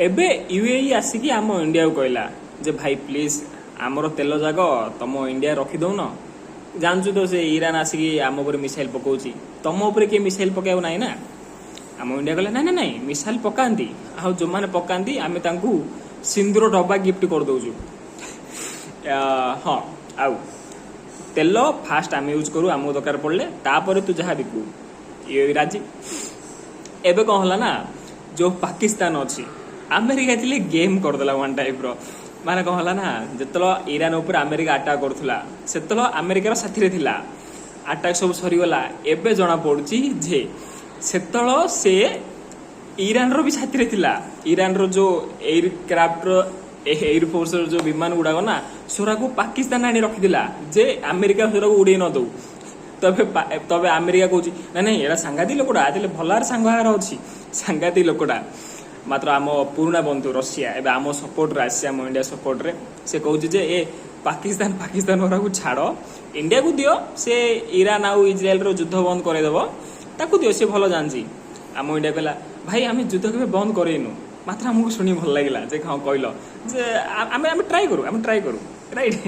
ଏବେ ୟୁଏଇ ଆସିକି ଆମ ଇଣ୍ଡିଆକୁ କହିଲା ଯେ ଭାଇ, ପ୍ଲିଜ, ଆମର ତେଲ ଯାକ ତମ ଇଣ୍ଡିଆ ରଖିଦଉନ। ଜାଣିଛୁ ତ, ସେ ଇରାନ ଆସିକି ଆମ ଉପରେ ମିସାଇଲ ପକଉଛି, ତମ ଉପରେ କିଏ ମିସାଇଲ ପକେଇବାକୁ ନାହିଁ ନା। ଆମ ଇଣ୍ଡିଆ କହିଲା, ନାଇଁ ନାଇଁ ନାଇଁ, ମିସାଇଲ ପକାନ୍ତି, ଆଉ ଯୋଉମାନେ ପକାନ୍ତି ଆମେ ତାଙ୍କୁ ସିନ୍ଦୁର ଡବା ଗିଫ୍ଟ କରିଦଉଛୁ। ହଁ, ଆଉ ତେଲ ଫାଷ୍ଟ ଆମେ ୟୁଜ୍ କରୁ ଆମକୁ ଦରକାର ପଡ଼ିଲେ, ତାପରେ ତୁ ଯାହା ବିକୁ। ଇଏ ରାଜି। ଏବେ କଣ ହେଲା ନା, ଯୋଉ ପାକିସ୍ତାନ ଅଛି, ଆମେରିକା ଥିଲେ ଗେମ୍ କରିଦେଲା ୱାନ୍ ଟାଇପ୍ର। ମାନେ କଣ ହେଲା ନା, ଯେତେବେଳେ ଇରାନ ଉପରେ ଆମେରିକା ଆଟାକ୍ କରୁଥିଲା, ସେତେବେଳେ ଆମେରିକାର ସାଥିରେ ଥିଲା। ଆଟାକ୍ ସବୁ ସରିଗଲା, ଏବେ ଜଣା ପଡୁଛି ଯେ ସେତେବେଳେ ସେ ଇରାନର ବି ସାଥିରେ ଥିଲା। ଇରାନର ଯୋଉ ଏୟାର କ୍ରାଫ୍ଟର, ଏୟାର ଫୋର୍ସର ଯୋଉ ବିମାନ ଗୁଡାକ ନା, ସେଗୁଡାକୁ ପାକିସ୍ତାନ ଆଣି ରଖିଥିଲା ଯେ ଆମେରିକା ସେଗୁଡାକୁ ଉଡେଇ ନ ଦଉ। ତବେ ଆମେରିକା କହୁଛି, ନାଇଁ ନାଇଁ, ଏଇଟା ସାଂଘାତିକ ଲୋକଟା, ତାହେଲେ ଭଲରେ ସାଙ୍ଗ ଆହାର ଅଛି, ସାଂଘାତିକ ଲୋକଟା। ମାତ୍ର ଆମ ପୁରୁଣା ବନ୍ଧୁ ରଷିଆ ଏବେ ଆମ ସପୋର୍ଟରେ ଆସିଛି, ଆମ ଇଣ୍ଡିଆ ସପୋର୍ଟରେ। ସେ କହୁଛି ଯେ ଏ ପାକିସ୍ତାନ ଗୁଡାକୁ ଛାଡ, ଇଣ୍ଡିଆକୁ ଦିଅ, ସେ ଇରାନ ଆଉ ଇଜ୍ରାଏଲର ଯୁଦ୍ଧ ବନ୍ଦ କରେଇଦବ, ତାକୁ ଦିଅ, ସେ ଭଲ ଜାଣିଛି। ଆମ ଇଣ୍ଡିଆ କହିଲା, ଭାଇ, ଆମେ ଯୁଦ୍ଧ କେବେ ବନ୍ଦ କରେଇନୁ। ମାତ୍ର ଆମକୁ ଶୁଣି ଭଲ ଲାଗିଲା ଯେ ହଁ, କହିଲ ଯେ ଆମେ ଆମେ ଟ୍ରାଏ କରୁ, ଆମେ ଟ୍ରାଏ କରୁ, ରାଇଟ୍?